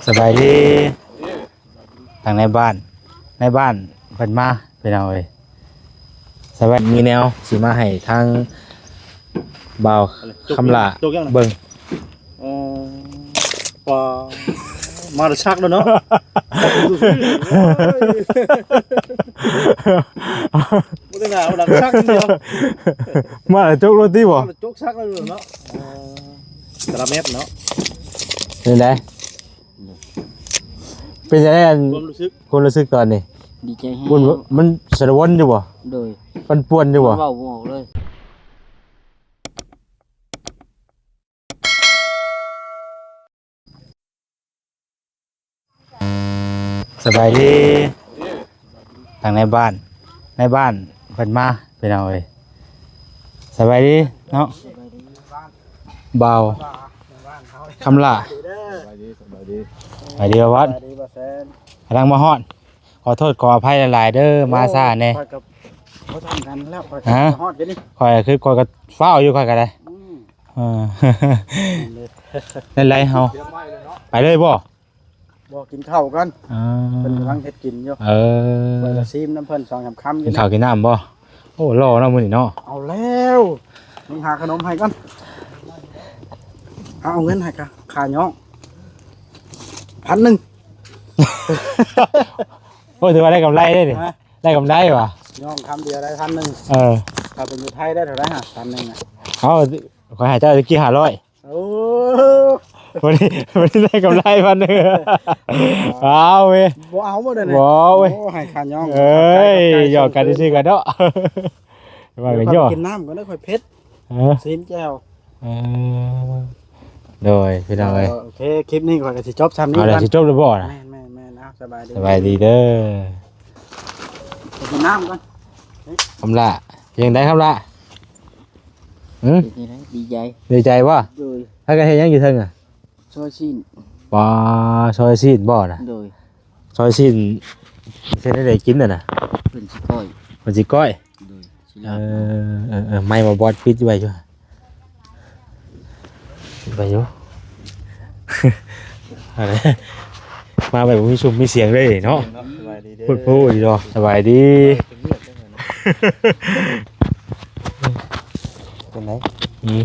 ສະບາຍດີ ທາງໃນບ້ານ ໃນບ້ານເພິ່ນມາ ພີ່ນ້ອງເອີຍ. ສະບາຍ ມີແນວຊິມາໃຫ້ທາງບ່າວຄຳຫຼ້າເບິ່ງ. ອໍ ປາ ມາແຕ່ຊັກແລ້ວເນາະ. ບໍ່ໄດ້ໜາວ ຫຼັງຊັກດຽວ ມາແລ້ວຈົກໂລດຕິບໍ່? ມາແລ້ວຈົກຊັກແລ້ວເນາະ. ເອີ ຕະລະແມັດເນາະ. ເປັນໃດ? ເປັນຈັ່ງໃດອັນ ຄວາມຮູ້ສຶກ ຄວາມຮູ້ສຶກຕອນນີ້? ດີໃຈແຮງ. ມັນ ມັນສະຫຼວນຢູ່ບໍ່? ໂດຍ. ປັ່ນປ່ວນຢູ່ບໍ່? ເວົ້າບໍ່ອອກເລີຍ. ສະບາຍດີ ທາງໃນບ້ານ ໃນບ້ານເພິ່ນມາ ພີ່ນ້ອງເອີຍ. ສະບາຍດີເນາະ ບ່າວຄຳຫຼ້າ. ສະບາຍດີ ສະບາຍດີ ສະບາຍດີບ່າວວັດ. ສະບາຍດີບ່າວແຊນ ກຳລັງມາຮອດ. ຂໍໂທດຂໍອະໄພຫຼາຍໆເດີ ໂອ້ ມາຊ້າແດ່. ຂ້ອຍກໍບໍ່ທັນກັນແລ້ວ ຂ້ອຍກໍຮອດຢູ່ນີ້. ຂ້ອຍຄື ຂ້ອຍກໍຟ້າວຢູ່ ຂ້ອຍກໍໄດ້. ອືມ ເອີ ນັ້ນແຫຼະ ເຮົາໄປເລີຍບໍ່? ບໍ່ ກິນເຂົ້າກ່ອນ. ເອີ ເພິ່ນກຳລັງເຮັດກິນຢູ່. ເອີ ຂ້ອຍກໍຊີມນຳເພິ່ນສອງສາມຄຳຢູ່. ກິນເຂົ້າກິນນ້ຳບໍ່? ໂອ້ ຫຼໍ່ເນາະມື້ນີ້ເນາະ. ເອົາແລ້ວ ມຶງຫາຂະໜົມໃຫ້ກ່ອນ. ເອົາເງິນໃຫ້ຄ່າ ຄ່າຍ້ອງພັນໜຶ່ງ. ໂອ້ ຖືວ່າໄດ້ກຳໄລເດ້ນີ້. ຮະ? ໄດ້ກຳໄລຫວາ? ຍ້ອງຄຳດຽວໄດ້ພັນໜຶ່ງ. ເອີ ຖ້າເປັນຢູ່ໄທໄດ້ເທົ່າໃດຫະ ພັນໜຶ່ງນະ? ເອົາ ຂ້ອຍໃຫ້ເຈົ້າຕະກີ້ຫ້າຮ້ອຍ. ໂອ້ ວັນນີ້ ວັນນີ້ໄດ້ກຳໄລພັນໜຶ່ງ. ເອົາເວີຍ ບໍ່ເອົາບໍ່ໄດ້ເລີຍ. ບໍ່ເວີຍ ໂອ້ ໃຫ້ຄ່າຍ້ອງ. ເອີຍ ຢອກກັນຊື່ໆກັນເນາະ. ວ່າກັນຢອກ. ກິນນ້ຳກ່ອນເດີ ຂ້ອຍເຜັດ. ເອີ ຊີມແຈ່ວ. ເອີ ໂດຍ ພີ່ນ້ອງເອີຍ. ໂອເຄ ຄລິບນີ້ຂ້ອຍກໍຊິຈົບຊ່ຳນີ້ກ່ອນ. ເອົາ ຊິຈົບແລ້ວບໍ່ນະ? ແມ່ນໆໆ ເອົາ ສະບາຍດີ ສະບາຍດີເດີ. ໄປກິນນ້ຳກ່ອນ. ຄຳຫຼ້າ ເປັນຈັ່ງໃດຄຳຫຼ້າ? ຫື? ເປັນຈັ່ງໃດ? ດີໃຈ ດີໃຈບໍ່? ໂດຍ. ພາກັນເຮັດຫຍັງຢູ່ເທິງນະ? ຊອຍຊີ້ນ. ປາ ຊອຍຊີ້ນບໍ່ນະ? ໂດຍ. ຊອຍຊີ້ນເຮັດແນວໃດກິນຫັ້ນນະ? ເພິ່ນຊິກ້ອຍ. ເພິ່ນຊິກ້ອຍ. ໂດຍ ຊິລາບ. ເອີ ເອີ ເອີ ໄມບໍ່ບອດປິດໄວ້ຢູ່ ປິດໄວ້ຢູ່. ມາແບບບໍ່ມີຊຸມມີສຽງເລີຍເນາະ. ສະບາຍດີເດີ ໂພດໂພດອີ່ດອກ. ສະບາຍດີ. ເປັນໄດ? ອືມ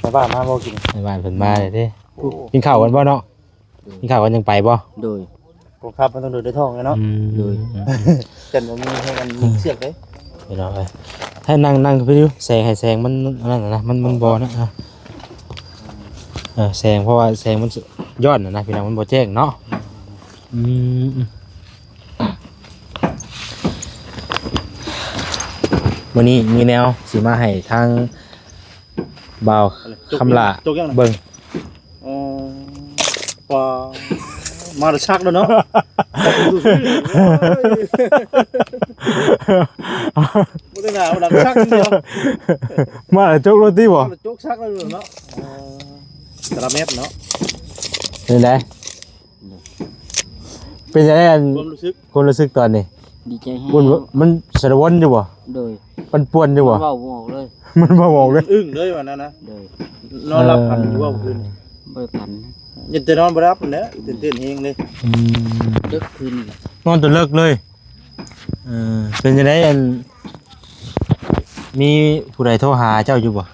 ໄປບ້ານມາບໍ່ກິນ? ໄປບ້ານເພິ່ນມາແລ້ວເດ້. ໂອ້ ກິນເຂົ້າກັນບໍ່ເນາະ? ໂດຍ. ກິນເຂົ້າກັນຈັ່ງໄປບໍ່? ໂດຍ. ກົງທັບມັນຕ້ອງເດີນດ້ວຍທ້ອງເນາະ. ອືມ ໂດຍ. ອືມ ຈັນບໍ່ມີໃຫ້ມັນມີເຊືອກເດ້ ພີ່ນ້ອງເອີຍ. ໃຫ້ນັ່ງ ນັ່ງໄປຢູ່ ແສງ ໃຫ້ແສງມັນອັນນັ້ນນະ ມັນ ມັນບໍ່ນະ. ເອີ ເອີ ແສງ ເພາະວ່າແສງມັນຍ້ອນນະ ພີ່ນ້ອງ ມັນບໍ່ແຈ້ງເນາະ. ອືມ ມື້ນີ້ມີແນວຊິມາໃຫ້ທາງບ່າວຄຳຫຼ້າເບິ່ງ. ອໍ ປາ ມາແຕ່ຊັກແລ້ວເນາະ. ບໍ່ໄດ້ໜາວ ຫຼັງຊັກດຽວ ມາແລ້ວຈົກໂລດຕິບໍ່? ມາແລ້ວຈົກຊັກແລ້ວເນາະ. ເອີ ຕະລະແມັດເນາະ. ເປັນໃດ? ເປັນຈັ່ງໃດອັນ ຄວາມຮູ້ສຶກ ຄວາມຮູ້ສຶກຕອນນີ້? ດີໃຈແຮງ. ມັນ ມັນສະຫຼວນຢູ່ບໍ່? ໂດຍ. ປັ່ນປ່ວນຢູ່ບໍ່? ເວົ້າບໍ່ອອກເລີຍ ມັນເວົ້າບໍ່ອອກເລີຍ. ອຶ້ງເລີຍວ່ານັ້ນນະ. ໂດຍ. ນອນຫຼັບຝັນຢູ່ບໍ່ຄືນ? ບໍ່ໄດ້ຝັນ ຍັງແຕ່ນອນບໍ່ຫຼັບຫັ້ນແຫຼະ ຕື່ນເຕັ້ນແຮງເລີຍ. ອືມ ເດິກຄືນນີ້ ນອນຈົນເລິກເລີຍ. ເອີ ເປັນຈັ່ງໃດ ອັນ ມີຜູ້ໃດໂທຫາເຈົ້າຢູ່ບໍ່?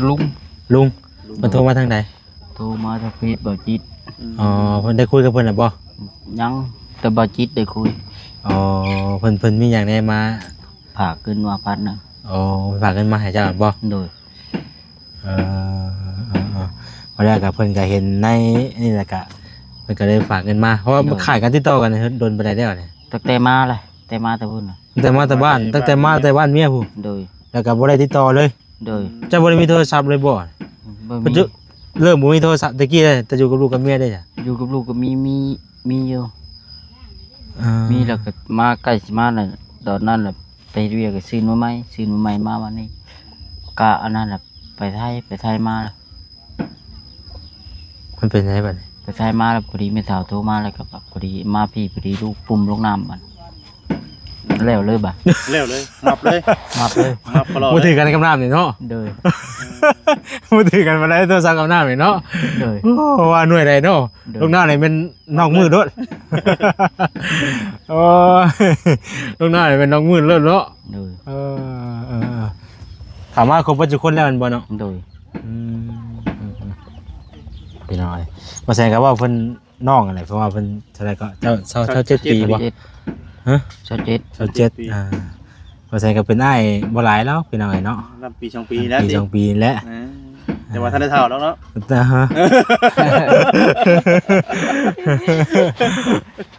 ລຸງ ລຸງ ເພິ່ນໂທມາທາງໃດ? ໂທມາທາງເຟສບ່າວຈິດ. ອໍ ເພິ່ນໄດ້ຄຸຍກັບເພິ່ນແລ້ວບໍ່? ຍັງ ແຕ່ບ່າວຈິດໄດ້ຄຸຍ. ອໍ ເພິ່ນ ເພິ່ນມີຫຍັງແດ່ ມາຝາກເງິນມາພັນໜຶ່ງ. ອໍ ເພິ່ນຝາກເງິນມາໃຫ້ເຈົ້າແມ່ນບໍ່? ໂດຍ. ເອີ ເອີ ເອີ ພໍແລ້ວກໍເພິ່ນກໍເຫັນໃນນີ້ແລ້ວກໍ ເພິ່ນກໍເລີຍຝາກເງິນມາ ເພາະວ່າ ໂດຍ ຂາດການຕິດຕໍ່ກັນດົນປານໃດແລ້ວນີ້? ຕັ້ງແຕ່ມາແຫຼະ ແຕ່ມາແຕ່ພຸ້ນນະ ຕັ້ງແຕ່ມາແຕ່ບ້ານ ຕັ້ງແຕ່ມາແຕ່ບ້ານເມຍພຸ້ນ. ໂດຍ. ແລ້ວກໍບໍ່ໄດ້ຕິດຕໍ່ເລີຍ? ໂດຍ. ເຈົ້າບໍ່ໄດ້ມີໂທລະສັບເລີຍບໍ່? ບໍ່ມີ. ເລີ່ມບໍ່ມີໂທລະສັບແຕ່ກີ້ເລີຍ ແຕ່ຢູ່ກັບລູກກັບເມຍເດ້? ຢູ່ກັບລູກກໍມີ ມີ ມີຢູ່. ເອີ ມີແລ້ວກໍມາໃກ້ຊິມາແລ້ວ ຕອນນັ້ນແຫຼະ ໄປເຮັດວຽກກໍຊື້ໜໍ່ໄມ້ ຊື້ໜໍ່ໄມ້ມາ ບາດນີ້ກະອັນນັ້ນແຫຼະ ໄປໄທ ໄປໄທມາແລ້ວ. ມັນເປັນໃດບາດນີ້? ໄປໄທມາແລ້ວ ພໍດີແມ່ເຖົ້າໂທມາ ແລ້ວກໍພໍດີມາພີ້ ພໍດີລູກປຸ້ມລົງນ້ຳ ບາດແລ້ວເລີຍ ບາດແລ້ວເລີຍ ມັບເລີຍ ມັບເລີຍ ມັບຕະຫຼອດ ບໍ່ຖືກກັນກັບນ້ຳນີ້ເນາະ. ໂດຍ. ບໍ່ຖືກກັນປານໃດ ໂທລະສັບກັບນ້ຳນີ້ເນາະ. ໂດຍ ໂອ້ ວ່າໜ່ວຍໃດເນາະ. ໂດຍ ລູກນ້ານີ້ແມ່ນນອກມືໂລດ. ໂອ້ຍ ລູກນ້ານີ້ແມ່ນນອກມືໂລດເນາະ. ໂດຍ ເອີ ເອີ ເອີ ເຂົ້າມາຄົບເບິດທຸກຄົນແລ້ວແມ່ນບໍ່ເນາະ? ໂດຍ ອືມ ອືມ ອືມ ພີ່ນ້ອງເອີຍ ບໍ່ແຊງກໍເວົ້າເພິ່ນ ນ້ອງຫັ້ນແຫຼະ ເພາະວ່າເພິ່ນເທົ່າໃດກໍ ເຈົ້າ ຊາວ ຊາວເຈັດປີບໍ່? ຊາວເຈັດ ຮະ? ຊາວເຈັດ ຊາວເຈັດ ອ່າ ບໍ່ແຊງກໍເປັນອ້າຍບໍ່ຫຼາຍແລ້ວ ພີ່ນ້ອງເອີຍເນາະ. ນຳປີສອງປີແລ້ວ ປີສອງປີແລ້ວ ເອີ ແຕ່ວ່າທັນໄດ້ເຖົ້າດອກເນາະ. ແຕ່ ຮະ?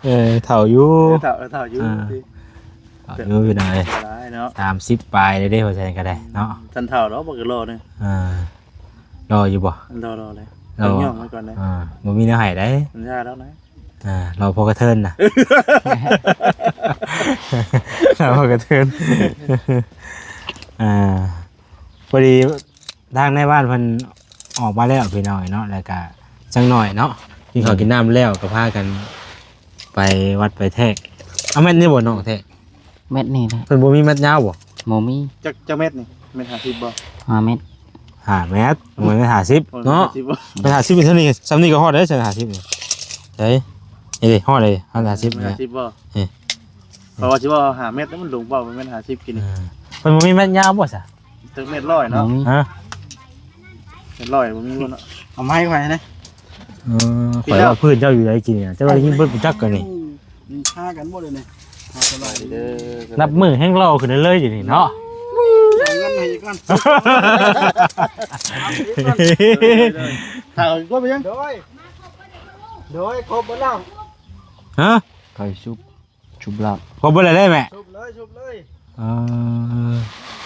ເອີ ເຖົ້າຢູ່ ເອີ ເຖົ້າ ເຖົ້າຢູ່ ອ່າ ເຖົ້າຢູ່ ພີ່ນ້ອງເອີຍ ຫຼາຍເນາະ ສາມສິບປາຍແລ້ວເດ້ ບໍ່ແຊງກໍໄດ້ເນາະ. ອືມ ທັນເຖົ້າດອກ ບໍ່ກໍລໍໜຶ່ງ ອ່າ ລໍຢູ່ບໍ່? ລໍ ລໍເລີຍ ລໍ ຕ້ອງຍອມໄວ້ກ່ອນເດ້ ອ່າ ບໍ່ມີແນວໃຫ້ໃດ ມັນຊ້າແລ້ວນະ. ອ່າ ລໍພໍກະເທີນນະ ລໍພໍກະເທີນ. ອ່າ ພໍດີທາງນາຍບ້ານເພິ່ນອອກມາແລ້ວ ພີ່ນ້ອງເນາະ ແລ້ວກະຈັກໜ້ອຍເນາະ ກິນເຂົ້າ ອືມ ກິນນ້ຳແລ້ວກໍພາກັນໄປວັດໄປແທກ. ເອົາແມ່ນນີ້ບໍ່ນ້ອງແທກ? ແມັດນີ້ແຫຼະ ເພິ່ນບໍ່ມີແມັດຍາວບໍ່? ບໍ່ມີ. ຈັກ ຈັກແມັດນີ້? ແມັດຫ້າສິບບໍ່? ຫ້າແມັດ ຫ້າແມັດ ບໍ່ແມ່ນຫ້າສິບເນາະ. ແມັດຫ້າສິບ ເທົ່ານີ້ ສ່ຳນີ້ກໍຮອດໄດ້ ສ່ຳຫ້າສິບນີ້. ໃສ ນີ້ເດ້ ຮອດເດ້ ຮອດຫ້າສິບນີ້. ຫ້າສິບບໍ່? ນີ້ ເພາະວ່າຊິວ່າຫ້າແມັດ ແລ້ວມັນລົງເປົ້າ ມັນແມ່ນຫ້າສິບກິນນີ້. ເອີ ເພິ່ນບໍ່ມີແມັດຍາວບໍ່ຊະ? ຈັກແມັດ ຮ້ອຍເນາະ. ບໍ່ມີ ຮະ? ແມັດ ຮ້ອຍບໍ່ມີບໍ່ເນາະ. ເອົາໄມ້ຂ້ອຍນະ. ເອີ ຂ້ອຍວ່າພື້ນເຈົ້າຢູ່ໃດກິນນີ້ ເຈົ້າໄດ້ຍິນເບິດປະຈັກກັນນີ້. ອືມ ມີຄ່າກັນບໍ່ເດນີ້? ສະບາຍດີເດີ. ນັບມື້ແຮ່ງຫຼໍ່ຂຶ້ນເລື້ອຍໆຢູ່ນີ້ເນາະ. ເອົາເງິນໃຫ້ອີກກ່ອນ ເອົາອີກກ່ອນ. ເອີ ເດີ ເດີ ຖ້າເອົາອີກກ່ອນໄປຍັງ? ໂດຍ ໂດຍ ຄົບເບິດແລ້ວ. ຮະ? ໄກ່ຊຸບ ຊຸບລາບ. ຄົບເບິດແລ້ວເດ້ແມ່? ຊຸບເລີຍ ຊຸບເລີຍ. ເອີ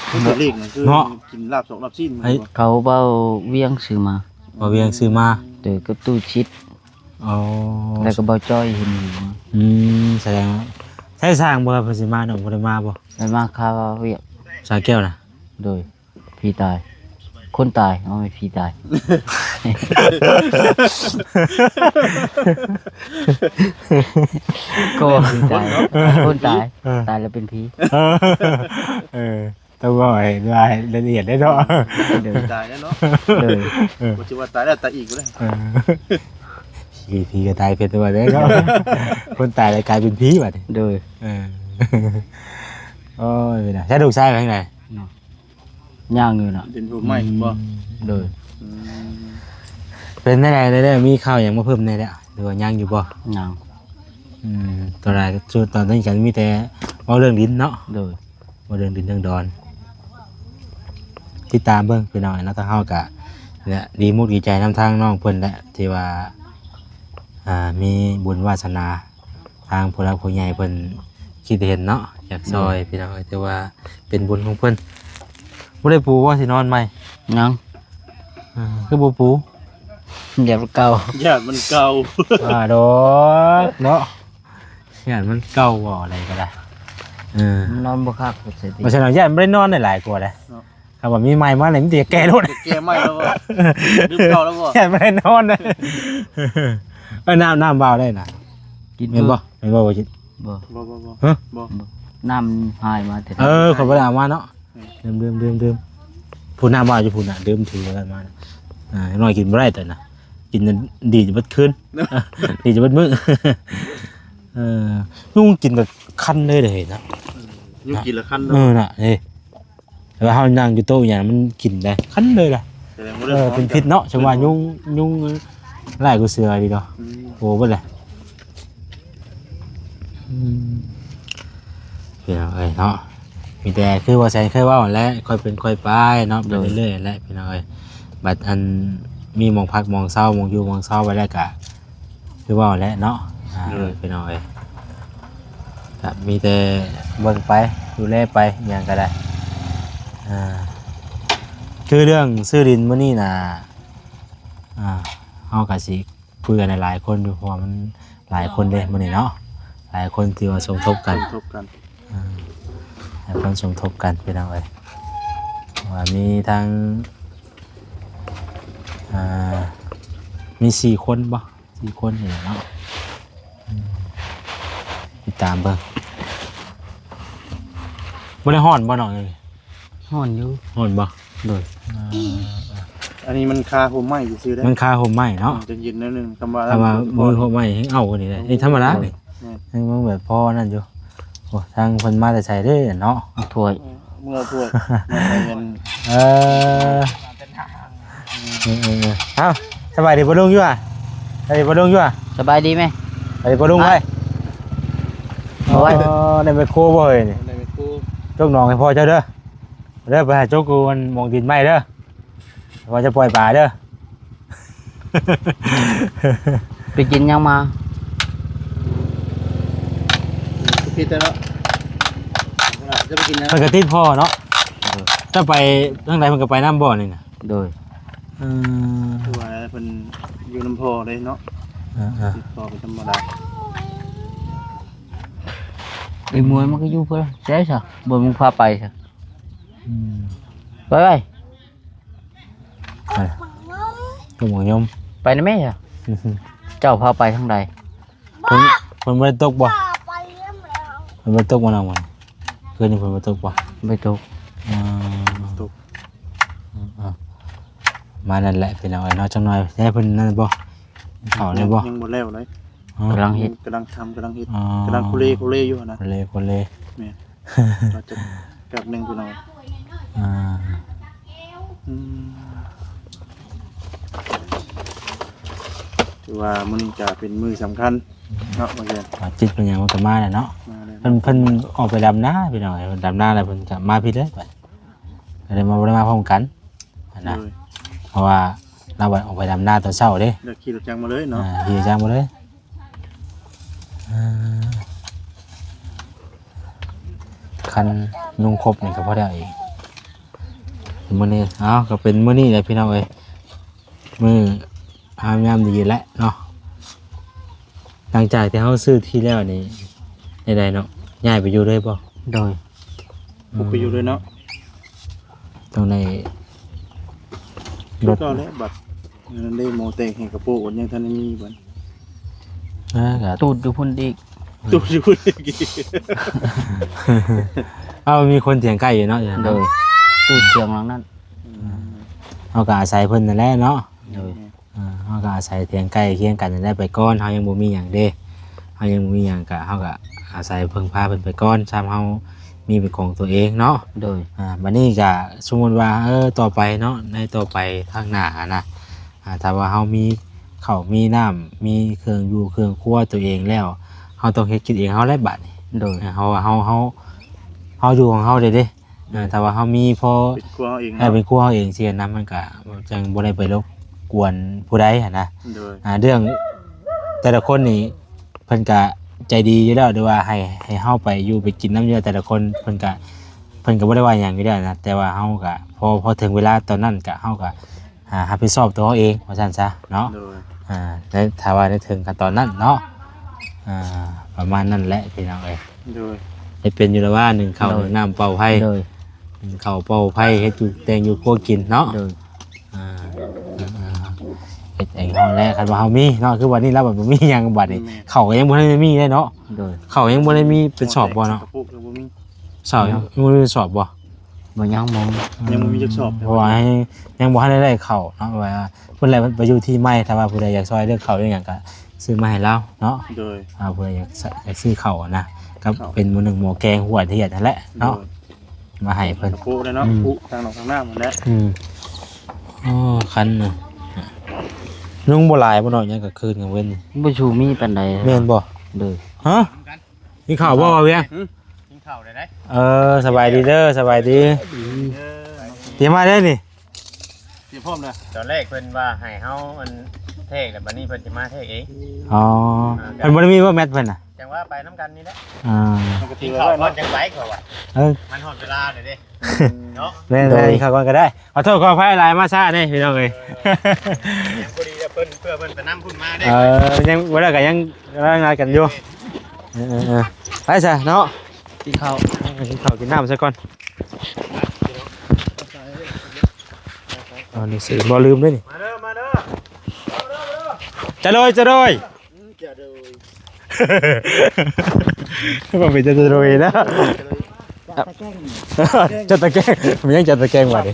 ເຂົາເຈົ້າເລກນະ ຄືເນາະ ກິນລາບສອງລາບຊີ້ນ. ເຂົາເວົ້າວຽງຊື້ມາ. ເວົ້າວຽງຊື້ມາ. ໂດຍ ກັບຕູ້ຊິດ. ອໍ ແລ້ວກໍເບົາຈ້ອຍເຫັນຢູ່. ອືມ ສະແດງວ່າ ໃຊ້ຊ່າງບໍ່ ເພິ່ນຊິມາເນາະ ບໍ່ໄດ້ມາບໍ່? ໄດ້ມາຄາວຽກ ສາແກ້ວນະ. ໂດຍ ຜີຕາຍ ຄົນຕາຍ ເອົາແມ່ນຜີຕາຍ ກໍວ່າຜີຕາຍ ຄົນຕາຍ ເອີ ຕາຍແລ້ວເປັນຜີ. ເອີ ຕ້ອງເວົ້າໃຫ້ລາຍລະອຽດໄດ້ເນາະ. ໂດຍ ຕາຍແລ້ວເນາະ. ໂດຍ ເອີ ບໍ່ຊິວ່າຕາຍແລ້ວຕາຍອີກບໍ່ໄດ້. ເອີ ຜີ ຜີກໍຕາຍເປັນຕົວໄດ້ເນາະ. ຄົນຕາຍແລ້ວກາຍເປັນຜີບັດນີ້. ໂດຍ ເອີ ໂອ້ຍ ເປັນໃດ ໃຊ້ລູກຊາຍໄປທາງໃດເນາະ? ຍ່າງຢູ່ນະ ເປັນຜູ້ໃໝ່ບໍ່? ອືມ ໂດຍ ອືມ ເປັນແນວໃດແລ້ວ ມີຂ່າວຫຍັງມາເພີ່ມແດ່ແລ້ວ ຫຼືວ່າຍັງຢູ່ບໍ່? ຍັງ. ອືມ ຕອນແລກ ຕອນນີ້ກໍມີແຕ່ເວົ້າເລື່ອງດິນເນາະ. ໂດຍ ເວົ້າເລື່ອງດິນເລື່ອງດອນ ຕິດຕາມເບິ່ງພີ່ນ້ອງເນາະ. ທາງເຮົາກະ ນີ້ແຫຼະ ດີມຸກດີໃຈນຳທາງນ້ອງເພິ່ນແຫຼະ ທີ່ວ່າ ອ່າ ມີບຸນວາສະໜາ ທາງຜູ້ຫຼັກຜູ້ໃຫຍ່ເພິ່ນຄິດເຫັນເນາະ ຢາກຊ່ອຍ ໂດຍ ພີ່ນ້ອງເອີຍ ຖືວ່າເປັນບຸນຂອງເພິ່ນ. ບໍ່ໄດ້ປູບໍ່ ຊິນອນໃໝ່? ຍັງ. ເອີ ຄືບໍ່ປູ? ຢ້ານມັນເກົ່າ ຢ້ານມັນເກົ່າ. ອ່າ ດອກເນາະ ຢ້ານມັນເກົ່າ ເວົ້າແນວໃດກໍໄດ້. ເອີ ນອນບໍ່ຄັກ ວ່າຊັ້ນ ຢ້ານບໍ່ໄດ້ນອນໄດ້ຫຼາຍກວ່າເດ້ເນາະ. ຄັນວ່າມີໃໝ່ມານີ້ ມັນຈະແກ້ໂລດ ຈະແກ້ໃໝ່ແລ້ວບໍ່? ລືມເກົ່າແລ້ວບໍ່? ແມ່ນບໍ່ໄດ້ນອນນະ. ເອີ ນ້ຳ ນ້ຳບ່າວໄດ້ນະ ກິນ ແມ່ນບໍ່? ແມ່ນບໍ່? ບໍ່ກິນ ບໍ່ ບໍ່ ບໍ່ ບໍ່ ຮະ? ບໍ່ ບໍ່ ນ້ຳຫາຍມາແຕ່ ເອີ ຂ້ອຍບໍ່ໄດ້ເອົາມາເນາະ. ອືມ ລືມ ລືມ ລືມ ລືມ ຜູ້ນ້ຳບ່າວຢູ່ພຸ້ນນະ ລືມຖືໄວ້ມານະ. ອ່າ ນ້ອຍກິນບໍ່ໄດ້ຕອນນະ ກິນດີດເບິດຄືນ ດີດເບິດມື້. ເອີ ຍຸງກິນແບບຄັນເລີຍເດ້ເນາະ. ອືມ ຍຸງກິນລະຄັນເນາະ. ເອີ ນະ ເອີ ແຕ່ວ່າເຮົານັ່ງຢູ່ໂຕະຫຍັງມັນກິນໄດ້ຄັນເລີຍລະ. ເອີ ເປັນພິດເນາະ ສະວ່າຍຸງ ຍຸງຫຼາຍກວ່າເສືອອີກເນາະ. ອືມ ໂອ້ ເບິດແຫຼະ. ອືມ ພີ່ນ້ອງເອີຍເນາະ ມີແຕ່ຄືວ່າແສນເຄີຍເວົ້າຫັ້ນແຫຼະ ຄ່ອຍເປັນຄ່ອຍໄປເນາະ ໄປເລື້ອຍໆແຫຼະ ໂດຍ ພີ່ນ້ອງເອີຍ. ບັດອັນມີໝ່ອງພັກໝ່ອງເຊົາ ໝ່ອງຢູ່ໝ່ອງເຊົາໄວ້ແລ້ວກະ ຄືເວົ້າແຫຼະເນາະ ອ່າ ໂດຍ ພີ່ນ້ອງເອີຍ ກະມີແຕ່ເບິ່ງໄປ ດູແລໄປ ອີ່ຫຍັງກະໄດ້. ອ່າ ຄືເລື່ອງຊື້ດິນມື້ນີ້ນະ ອ່າ ເຮົາກະຊິຄຸຍກັນຫຼາຍໆຄົນຢູ່ ເພາະວ່າມັນຫຼາຍຄົນເດ້ມື້ນີ້ເນາະ ຫຼາຍຄົນທີ່ວ່າສົມທົບກັນ ສົມທົບກັນ ອ່າ ຫຼາຍຄົນສົມທົບກັນ ພີ່ນ້ອງເອີຍ ວ່າມີທັງ ອ່າ ມີສີ່ຄົນບໍ່? ສີ່ຄົນນີ້ແຫຼະເນາະ ອືມ ຕິດຕາມເບິ່ງ. ບໍ່ໄດ້ຮ້ອນບໍ່ນ້ອງ? ຮ້ອນຢູ່. ຮ້ອນບໍ່? ໂດຍ. ອ່າ ອັນນີ້ມັນຄາຮົ່ມໄມ້ຊື່ໆເດ້ ມັນຄາຮົ່ມໄມ້ເນາະ ມັນຈະເຢັນໜ້ອຍໜຶ່ງ ຄຳວ່າ ຄຳວ່າມືຮົ່ມໄມ້ແຮງເອົານີ້ແຫຼະ ນີ້ທຳມະດານີ້ ແມ່ນ ຍັງເບິ່ງແບບພໍນັ້ນຢູ່. ໂອ້ ທາງເພິ່ນມາແຕ່ໃສເດ້ເນາະ? ເອົາຖ້ວຍ ເອີ ເມືອຖ້ວຍ ເອີ ເອີ ເອີ ເອີ ເອົ້າ ສະບາຍດີພໍ່ລຸງຢູ່ຫວາ? ສະບາຍດີພໍ່ລຸງຢູ່ຫວາ? ສະບາຍດີແມ່? ສະບາຍດີພໍ່ລຸງໄວ. ເອົາໄວ້ ອໍ ໄດ້ແມກໂຄບໍ່ເອີຍນີ້? ໄດ້ແມກໂຄ ຈົກໜອງໃຫ້ພໍ່ເຈົ້າເດີ ເດີ ໄປຫາຈົກຢູ່ອັນໝ່ອງດິນໃໝ່ເດີ ວ່າຈະປ່ອຍປາເດີ. ໄປກິນຫຍັງມາ? ຜິດແລ້ວເນາະ ຈະໄປກິນຫຍັງ? ເພິ່ນກໍຕິດພໍ່ເນາະ ເອີ ຈະໄປທາງໃດເພິ່ນກໍໄປນຳບໍ່ນີ້ນະ? ໂດຍ ເອີ ຄືວ່າເພິ່ນຢູ່ນຳພໍ່ເດ້ເນາະ ເອີໆ ຕິດພໍ່ເປັນທຳມະດາ. ໄອ້ມວຍມັນກໍຢູ່ເພິ່ນໃສຊະ ບໍ່ ມຶງພາໄປຊະ ອືມ ໄປໄວ. ອ່າ ຕົກໝາກຍົມ ໄປນຳແມ່ຊະ ເຈົ້າພາໄປທາງໃດ? ເພິ່ນ ເພິ່ນບໍ່ໄດ້ຕົກບໍ່? ເພິ່ນບໍ່ໄດ້ຕົກບໍ່ນ້ອງ? ຄືນນີ້ເພິ່ນບໍ່ຕົກບໍ່? ບໍ່ຕົກ ອ່າ ຕົກ ອ່າ ມານັ້ນແຫຼະພີ່ນ້ອງເອີຍເນາະ ຈັກໜ່ອຍ ແຕ່ເພິ່ນນັ້ນບໍ່ ເຂົ້າແລ້ວບໍ່? ຍັງບໍ່ແລ້ວເລີຍ ອໍ ກຳລັງເຮັດ ກຳລັງທຳ ກຳລັງເຮັດ ອໍ ກຳລັງໂຄເລ ໂຄເລຢູ່ຫັ້ນນະ ໂຄເລ ໂຄເລ ແມ່ນ. ກໍຈະແປັບໜຶ່ງພີ່ນ້ອງ ອ່າ ອືມ ຖືວ່າມື້ນີ້ຈະເປັນມື້ສຳຄັນເນາະ ວ່າຊັ້ນ ວ່າຈິດເປັນຫຍັງມັນກໍມາແລ້ວເນາະ ມາແລ້ວ ເພິ່ນ ເພິ່ນອອກໄປດຳນາພີ່ນ້ອງເອີຍ ເພິ່ນດຳນາແລ້ວເພິ່ນກໍມາພີ້ເລີຍ ກໍເລີຍມາ ບໍ່ໄດ້ມາພ້ອມກັນຫັ້ນນະ ໂດຍ ເພາະວ່າລາວອອກໄປດຳນາຕອນເຊົ້າເດ້ ແລ້ວຂີ່ລົດຈັກມາເລີຍເນາະ ອ່າ ຂີ່ລົດຈັກມາເລີຍ. ອ່າ ຄັນຍຸງຄົບນີ້ກໍພໍໄດ້ເອົາອີກ ມື້ນີ້ ເອົ້າ ກໍເປັນມື້ນີ້ແຫຼະພີ່ນ້ອງເອີຍ ມື້ງາມຍາມດີແຫຼະເນາະ ຫຼັງຈາກທີ່ເຮົາຊື້ທີ່ແລ້ວນີ້ ໄດ້ເນາະ ຍ້າຍໄປຢູ່ເລີຍບໍ່? ໂດຍ ປຸກໄປຢູ່ເລີຍເນາະ ຕ້ອງໄດ້ລົດ ຄືເກົ່າແຫຼະ ບັດນັ້ນເດ້ ໝໍແຕກແຮງກະໂປະ ຍັງທັນໄດ້ມີບັດ ອ່າ ກະຕູດຢູ່ພຸ້ນອີກ ຕູດຢູ່ພຸ້ນອີກ ເອົາ ມີຄົນຖຽງໄກ່ຢູ່ເນາະ ໂດຍ ຕູດຖຽງຫຼັງນັ້ນ ອືມ ເຮົາກະອາໄສເພິ່ນນັ້ນແຫຼະເນາະ ໂດຍ ອ່າ ເຮົາກໍອາໄສຖຽງໃກ້ຄຽງກັນນີ້ແຫຼະໄປກ່ອນ ເຮົາຍັງບໍ່ມີຫຍັງເດ້ ເຮົາຍັງບໍ່ມີຫຍັງ ກະ ເຮົາກະອາໄສເພິ່ງພາເພິ່ນໄປກ່ອນ ຊ່ຳເຮົາມີເປັນຂອງຕົວເອງເນາະ ໂດຍ ອ່າ ບັດນີ້ກະສົມມຸດວ່າ ເອີ ຕໍ່ໄປເນາະ ໃນຕໍ່ໄປທາງໜ້າຫັ້ນນະ ອ່າ ຖ້າວ່າເຮົາມີເຂົ້າມີນ້ຳ ມີເຄື່ອງຢູ່ເຄື່ອງຄົວຕົວເອງແລ້ວ ເຮົາຕ້ອງເຮັດກິນເອງເຮົາແຫຼະບາດນີ້ ໂດຍ ເຮົາ ເຮົາ ເຮົາ ເຮົາຢູ່ຂອງເຮົາໄດ້ເດ້ ເອີ ຖ້າວ່າເຮົາມີພໍ ເປັນຄົວເຮົາເອງ ເອີ ເນາະ ເປັນຄົວເຮົາເອງຊີ້ນະ ມັນກະຈັ່ງບໍ່ໄດ້ໄປລົບກວນຜູ້ໃດຫັ້ນນະ ໂດຍ ອ່າ ເລື່ອງແຕ່ລະຄົນນີ້ເພິ່ນກະໃຈດີຢູ່ແລ້ວ ຫຼືວ່າໃຫ້ ໃຫ້ເຮົາໄປຢູ່ໄປກິນນຳຢູ່ແຕ່ລະຄົນ ເພິ່ນກະ ເພິ່ນກະບໍ່ໄດ້ວ່າຫຍັງຢູ່ແລ້ວນະ ແຕ່ວ່າເຮົາກະ ພໍ ພໍເຖິງເວລາຕອນນັ້ນກະ ເຮົາກະ ອ່າ ຮັບຜິດຊອບຕົວເຮົາເອງວ່າຊັ້ນຊະເນາະ ໂດຍ ອ່າ ໃນ ຖ້າວ່າໃນເຖິງຂັ້ນຕອນນັ້ນເນາະ ອ່າ ປະມານນັ້ນແຫຼະພີ່ນ້ອງເອີຍ ໂດຍ ເຮັດເປັນຢູ່ລະວ່າ ໜຶ້ງເຂົ້າ ໂດຍ ໜຶ້ງນ້ຳ ເປົ່າໄຟ ໂດຍ ໜຶ້ງເຂົ້າ ເປົ່າໄຟ ເຮັດຢູ່ແຕ່ງຢູ່ຄົວກິນເນາະ ໂດຍ ອ່າ ເຮັດເອງເຮົາແຫຼະ ຄັນວ່າເຮົາມີເນາະ ຄືວ່ານີ້ລະ ບໍ່ມີຫຍັງບັດນີ້ ແມ່ນ ເຂົ້າກໍຍັງບໍ່ທັນໄດ້ມີເດ້ເນາະ ໂດຍ ເຂົ້າຍັງບໍ່ໄດ້ມີເປັນສອບບໍ່ເນາະ ເຂົ້າຍັງບໍ່ໄດ້ມີ ສອບ ຍັງບໍ່ມີສອບບໍ່? ບໍ່ ຍັງບໍ່ ຍັງບໍ່ມີຈັກສອບ ເພາະວ່າຍັງ ຍັງບໍ່ທັນໄດ້ເຂົ້າເນາະ ວ່າເພິ່ນແຫຼະໄປຢູ່ທີ່ໃໝ່ ຖ້າວ່າຜູ້ໃດຢາກຊ່ອຍເລື່ອງເຂົ້າເລື່ອງຫຍັງກໍຊື້ມາໃຫ້ລາວເນາະ ໂດຍ ອ່າ ຜູ້ໃດຢາກ ຢາກຊື້ເຂົ້ານະ ກໍເປັນໝໍ້ໜຶ້ງໝໍ້ແກງຫົວທຽນຫັ້ນແຫຼະເນາະ ໂດຍ ມາໃຫ້ເພິ່ນ ກະໂປະເນາະ ອືມ ປຸທາງນອກທາງນ້ຳຫັ້ນແຫຼະ ອືມ ໂອ້ ຄັນນະ ຍຸງບໍ່ຫຼາຍບໍ່ເນາະ ຍາມກາງຄືນກາງເວັນ ບໍ່ຊູມີປານໃດ ແມ່ນບໍ່? ໂດຍ ຮະ? ກິນເຂົ້າບໍ່ ບ່າວວຽງ? ຫຶ? ກິນເຂົ້າໄດ້ໄດ໋. ເອີ ສະບາຍດີເດີ ສະບາຍດີ. ອືມ ຕຽມມາເດີນີ້ ຕຽມພ້ອມເດີ. ຕອນແລກເພິ່ນວ່າໃຫ້ເຮົາອັນແທກ ແລ້ວບັດນີ້ເພິ່ນຊິມາແທກເອງ. ອໍ ອ່າ ເພິ່ນບໍ່ໄດ້ມີບໍ່ແມັດເພິ່ນນະ? ຈັ່ງວ່າໄປນຳກັນນີ້ແຫຼະ. ອ່າ ກິນເຂົ້າກ່ອນຈັ່ງໄປ ເຂົາວ່າ. ເອີ ມັນຮອດເວລາແລ້ວເດ້ ເນາະ. ແມ່ນໆ ໂດຍ ກິນເຂົ້າກ່ອນກໍໄດ້. ຂໍໂທດຂໍອະໄພຫຼາຍ ມາຊ້າເດ້ພີ່ນ້ອງເອີຍ. ພໍດີເພິ່ນ ເພື່ອເພິ່ນໄປນຳພຸ້ນມາເດ້. ເອີ ຍັງບໍ່ໄດ້ກໍຍັງ ກຳລັງນັດກັນຢູ່. ເອີໆໆ ໄປຊະເນາະ ກິນເຂົ້າ ເອີ ກິນເຂົ້າກິນນ້ຳຊະກ່ອນ. ເອົານີ້ຊິບໍ່ລືມເດ້ນີ້. ມາເດີ ມາເດີ ຈະໂດຍ ຈະໂດຍ ຈະໂດຍ ວ່າເປັນຈະໂດຍນະ. ຈັດຕະແກງ ຈັດຕະແກງ ມັນຍັງຈັດຕະແກງບາດນີ້.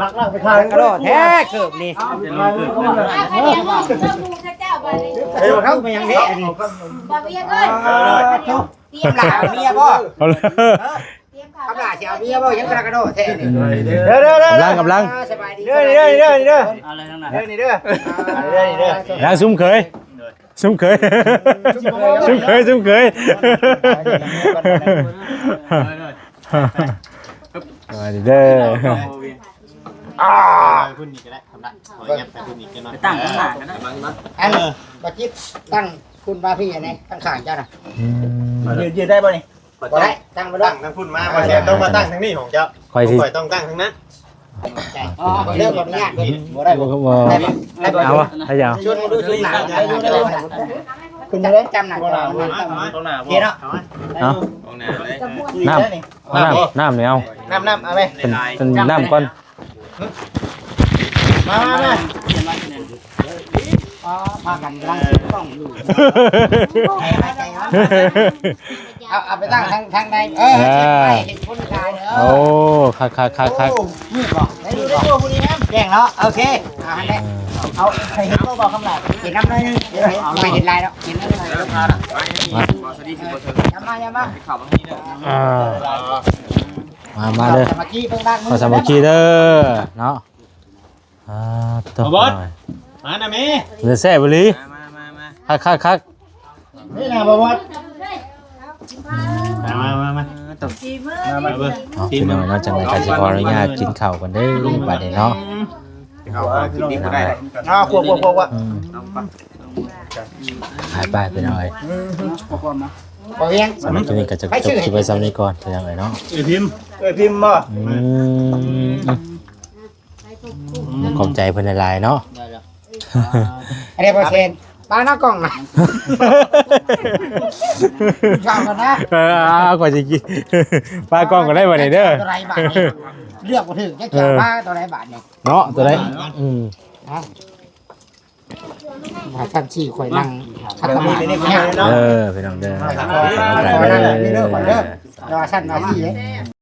ລັກໆ ໄປທາງ ກະໂດດແທ້ເກີບນີ້ ເອີ ເຂົາໄປຫາໝູ່ເຂົາເຈົ້າບາດນີ້ ເອີ ເຂົາໄປຫຍັງເດ້ອັນນີ້ ບ່າວວຽງເອີຍ ເອີ ຕຽມຫຼ້າເມຍບໍ່? ເອົາເລີຍ ຕຽມເຂົ້າ ກຳລັງຊິເອົາເມຍບໍ່? ຍັງກະໂດດແທ້ນີ້ ເດີໆໆ ກຳລັງ ກຳລັງ ສະບາຍດີ ເດີໆໆ ເດີ ເອົາເລີຍທາງນັ້ນ ເດີນີ້ເດີ ເດີນີ້ເດີ ນາງຊຸມເຂີຍ ຊຸມເຂີຍ ຊຸມເຂີຍ ຊຸມເຂີຍ ສະບາຍດີເດີ ອ່າ ໄປພຸ້ນນີ້ກະໄດ້ ທຳໄດ້ ຂໍຫຍັບໄປພຸ້ນນີ້ກະໜ້ອຍ ໄປຕັ້ງຂ້າງໜ້າກະໄດ້ ອັນ ເອີ ບໍ່ຈິດ ຕັ້ງພຸ້ນມາພີ້ ອັນນີ້ ຂ້າງໆ ເຈົ້ານະ ອືມ ຢືນ ຢືນໄດ້ບໍ່ນີ້? ບໍ່ໄດ້ ຕັ້ງບໍ່ໄດ້ ຕັ້ງທາງພຸ້ນມາ ເອີ ບໍ່ແຊນຕ້ອງມາຕັ້ງທາງນີ້ຂອງເຈົ້າ ຂ້ອຍຊິ ຂ້ອຍຕ້ອງຕັ້ງທາງນັ້ນ ອໍ ເລື່ອງຂອງຍາກເພິ່ນ ບໍ່ໄດ້ບໍ່? ບໍ່ ໄດ້ບໍ່? ເອົາວະ ໃຫ້ເຈົ້າ ຊວນມາດູຊຸມໜ້າ ຂຶ້ນໄດ້ ຈຳໜ້າ ໂອເຄເນາະ ເອົາ ນ້ຳ ນ້ຳ ນ້ຳນີ້ເອົາ ນ້ຳ ນ້ຳ ເອົາໄປ ເປັນ ເປັນນ້ຳກ່ອນ ມາ ມາ ມາ ອໍ ພາກັນກຳລັງຊື້ກ້ອງຢູ່ ເອົາ ເອົາໄປຕັ້ງທາງ ທາງໃດ ເອີ ເອີ ເຮັດຄົນຂາຍ ເອີ ໂອ້ ຄັກໆໆໆ ໂອ້ ນີ້ບໍ່ ໄດ້ຢູ່ ໄດ້ຢູ່ ຜູ້ນີ້ນະ ແຈ້ງເນາະ ໂອເຄ ອ່າ ຫັ້ນແຫຼະ ເອົາ ໃຫ້ເຫັນບໍ່ ບໍ່ຄຳຫຼາຍ ເຫັນນຳໜ້ອຍໜຶ່ງ ເອີ ບໍ່ໃຫ້ເຫັນຫຼາຍດອກ ເຫັນໜ້ອຍໜຶ່ງ ມາ ມາ ມາ ເຂົ້າມານີ້ເດີ ອ່າ ມາ ມາເດີ ສາມັກຄີເບິ່ງດ້ານມື ສາມັກຄີເດີເນາະ ອ່າ ໂຕ ມານະແມ່ ເຫຼືອແຊບອີ່ຫຼີ ມາໆໆ ຄັກໆໆ ນີ້ນະ ບໍ່ວັດ ມາໆໆ ມາ ມາ ມາ ມາເບິ່ງ ເອົາ ພີ່ນ້ອງເນາະ ຈັ່ງໃດກະຊິຂໍອະນຸຍາດກິນເຂົ້າກ່ອນເດີ ບາດນີ້ເນາະ ເຂົ້າກິນດີບໍ່ໄດ້ ອ່າ ຄວບໆໆ ອືມ ໄປໆ ພີ່ນ້ອງເອີຍ ບໍ່ວຽງ ສຳລັບຄລິບນີ້ກະຈະຈົບຄລິບໄວ້ຊ່ຳນີ້ກ່ອນ ພີ່ນ້ອງເອີຍເນາະ ເອີຍພິມ ເອີຍພິມບໍ່ ອືມ ຂອບໃຈເພິ່ນຫຼາຍໆເນາະ ໄດ້ແລ້ວ ອັນນີ້ບໍ່ເຊັນ ປາໜ້າກ້ອງນະ ເຂົ້າກັນນະ ເອີ ເອົາ ຂ້ອຍຊິກິນ ປາກ້ອງກະໄດ້ບາດນີ້ເດີ ໂຕໃດບາດນີ້ ເລືອກບໍ່ຖືກ ຈັກຊິເອົາ ເອີ ປາໂຕໃດບາດນີ້ ເນາະ ໂຕໃດ ອືມ ເອົາ ວ່າຊັ້ນຊີ້ ຂ້ອຍນັ່ງ ເອີ ພີ່ນ້ອງເດີ ເອີ ວ່າຊັ້ນວ່າຊີ້ເດ້.